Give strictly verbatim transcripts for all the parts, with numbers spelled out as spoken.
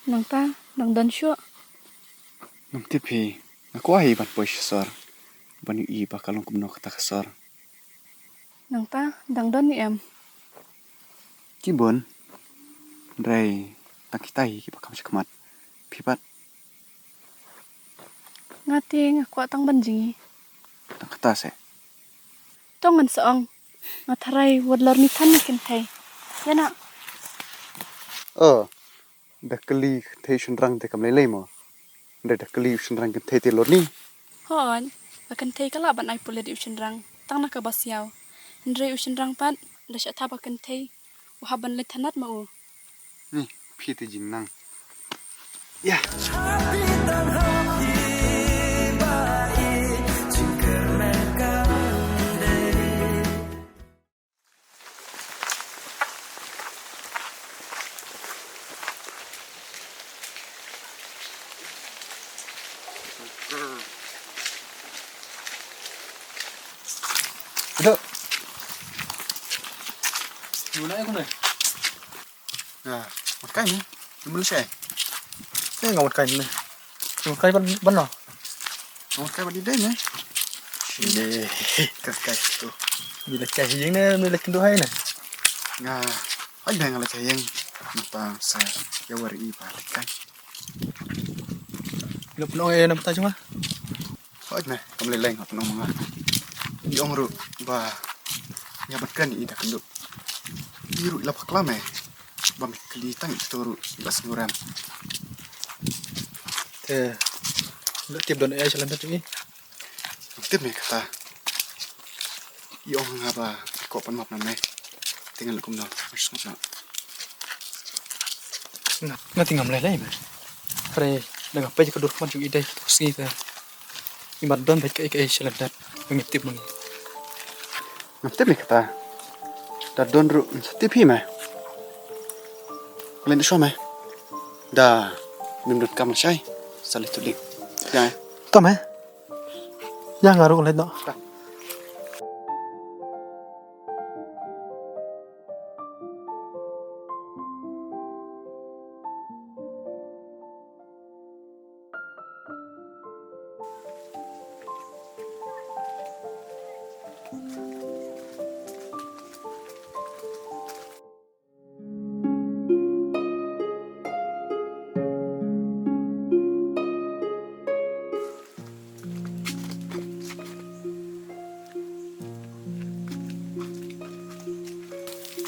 Nangta dang don shuh? Ngam tip hi. Nga kwah hi ban poi sha sor ban ïohi ba ka long kumno kata ka sor. Nangta dang don ne em? Ki bun. Hynrei tang kita hi kiba kham shakhmat. Phi pat? Nga te nga kwah tang ban jngi. Tang kata se. To ngan sa ong. Nga tharai wat lor ni than ni kynthei. Ïa na. Oh, da kylli kynthei shynrang te kam lei lei mo. Hynrei da kylli u shynrang kynthei te lor ni. Hooid, ba kynthei ka lah ban ai pulit ïa u shynrang tang na kaba siaw. Hynrei u shynrang pat da shah tha ba kynthei u hap ban leit thanat ma u. Ni, phi te jingnang. Ïa. Dok. Guna ya guna. Wan kai ni. Ni mun lashai. Ni nga wan kai ni. Wan kai ban ban no. Wan kai ban di dai ni. Dai. Kai kai tu. Ni la kai ïing ni, ni la kynduh hai ni. Nga. Ai dang la kai ïing. Napa sa ya war i ba la kai. Lo pynong e nam ta jong nga. Hooid me, kam lei lei nga pynong ma nga. I ong ruh ba nga ban kren ïa i da kynduh. I ruh i la pakla me ba me kylli tang ito ruh i la sngewrem. Te, lo tip don e sha lyndet jong i. Tip me kata. I ong nga ba i kwah pan map na me. Te ngan leh kumno, nga sngewsih. Nga, nga te ngam lei lei me. Hynrei da nga peit ka dur khmat jong i dei kato ka sngi te. I mat don beit kaei kaei sha lyndet. Ngam tip ma ngi. Ngam tip me kata. Da don ruh ngam sa tip hi me. Khlem shuwa me. Da mem don kam lashai. Sa leit tu ding. Ïa. To me. Ïa nga ruh leit noh.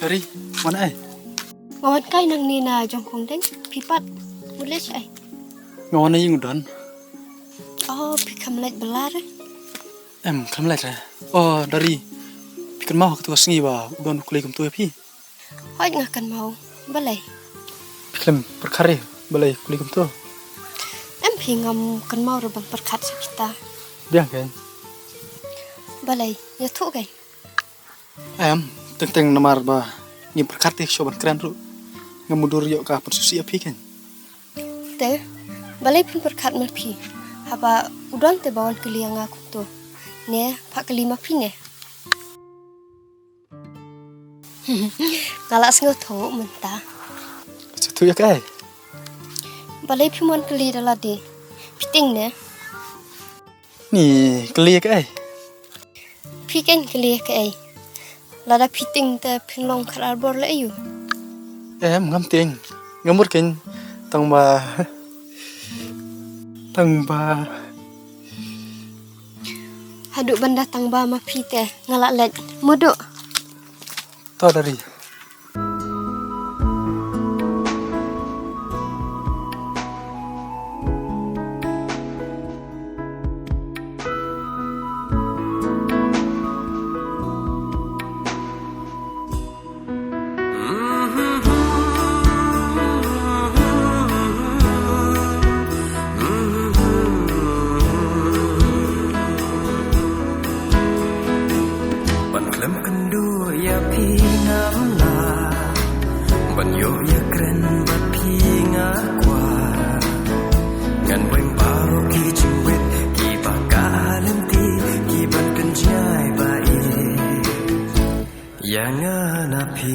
Dari, wan ai. Nga wan kai nangne na jong kong deng, phi pat, mut leit ai. Nga wan ai ïing u Don. Oh, phi kham leit bylla re. Em, kham leit re. Oh, Dari. Phi kynmaw ha kato ka sngi ba u Don u kylli kumto ïa phi. Hooid nga kynmaw. Balei? Phi khlem pyrkhat re, balei u kylli kumto? Em phi, ngam kynmaw re ban pyrkhat sha kita. Biang kein. Balei, ïathuh kein. Em, teng teng namar ba ngim pyrkhat te shuh ban kren ruh. Ngam mutdur ïoh ka pynsngewsih ïa phi kein. Te, balei phin pyrkhat ma phi? Haba u Don te ba wan kylli ïa nga kumto. Ne, phah kylli ma phi ne. Nga la sngewthuh mynta. Sngewthuh ïa kaei? Balei phim wan kylli da lade? Phi tieng ne? Ni kylli ïa kaei? Phi kein kylli ïa kaei? Lada phi tieng te phin long khar arbor leh aïu? Em, ngam tieng. Ngam mut kein tang ba, tang ba. Haduh ban da tang ba ma phi te nga la leit. Mutdur. To Dari. Ban khlem kynduh ïa phi ngam lah, ban ïoh ïakren bad phi nga kwah. Ngan weng baroh ki jingwit kiba ka lynti, kiban pynjngai ba ïeit ïa nga na phi.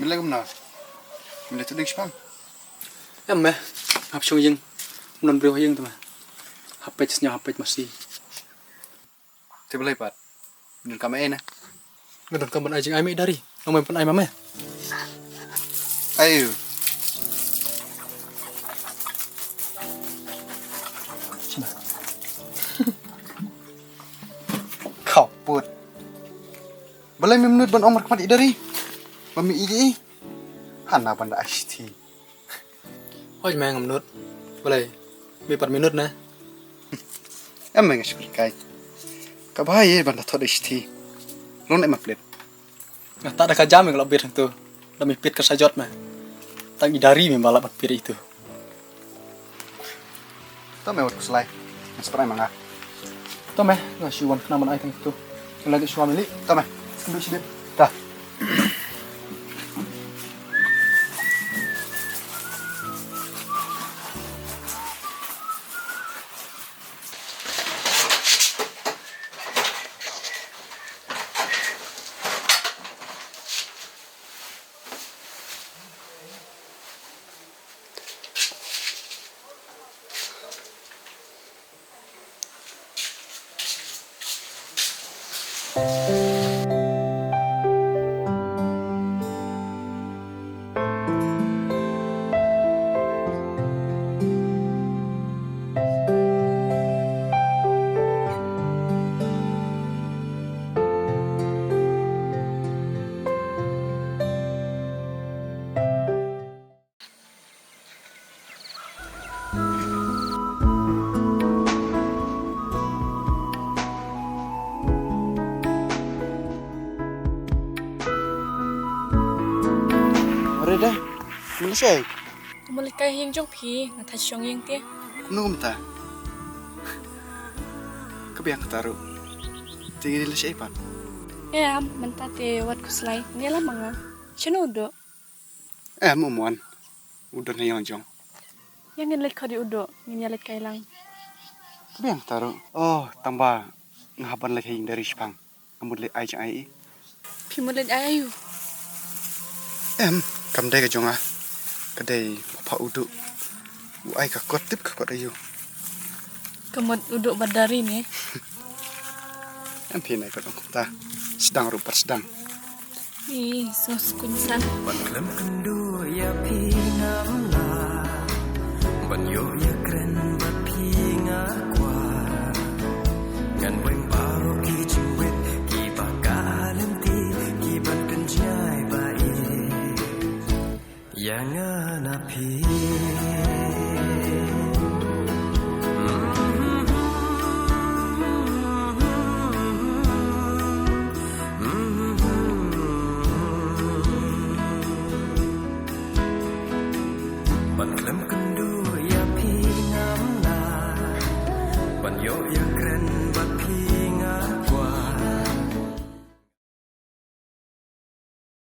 Me leh kumno? Me leh tu ding shipang? Em me, hap shong ïing. Ym don briew ha ïing te me. Hap peit sñiaw, hap peit masi. Te balei pat? Me donkam ei ne? Nga donkam ban ai jingai me i Dari. Ong me ban ai ma me. Ayu. Khaput. Balei mem nud ban ong markhmat i Dari? Ba me ïeit ïa i. Hana ban da ai shithi. Hooid me ngam nud. Balei? Me pat me nud ne? Em me nga shu kai. Ka bha ïa ban da thot da shithi. Long ne ma plit. Nga ta da ka jam me nga la bit hangtu. Da me pit ka sa jot me. Tang i Dari me ba la ban pit itu. To me wat khuslai. Ngan spray ma nga. To me, nga shu wan khnang ban ai tang tu. Nga la dei shuwa me li. To me. Ndu shi bit. Ta. Are da, me leh shaei? Nga mut leit kai ha ïing jong phi, nga thait shong ïing te. Kumno kumta? Ka biang kata ruh. Te ngi leit shaei pat? Em, mynta te wat khuslai, ngi la manga. Shano u Duh? Em, um wan. U don ha ïing jong. Ïa ngin leit khot ïa u Duh, ngin ïa leit kai lang. Ka biang kata ruh. Oh, tang ba nga hap ban leit ha ïing Dari shipang. Nga mut leit ai jingai. Phi mut leit ai aïu? Em, kam dei ka jong nga. Ka dei papa u Duh. U ai ka kot, tip ka kot aïu. Ka mut u Duh bad Dari ne. Em phi nai kot ong kumta. Sdang ruh pat sdang. Ih, so skun san. Ban khlem kynduh ïa phi ngam lah. Ban ïoh ïakren bad phi nga kwah. Ngan weng baroh ki jingwit kiba ka lynti, kiban pynjngai ba ïeit ïa nga na phi. Ban khlem kynduh ïa phi ngam lah. Ban ïoh ïakren bad phi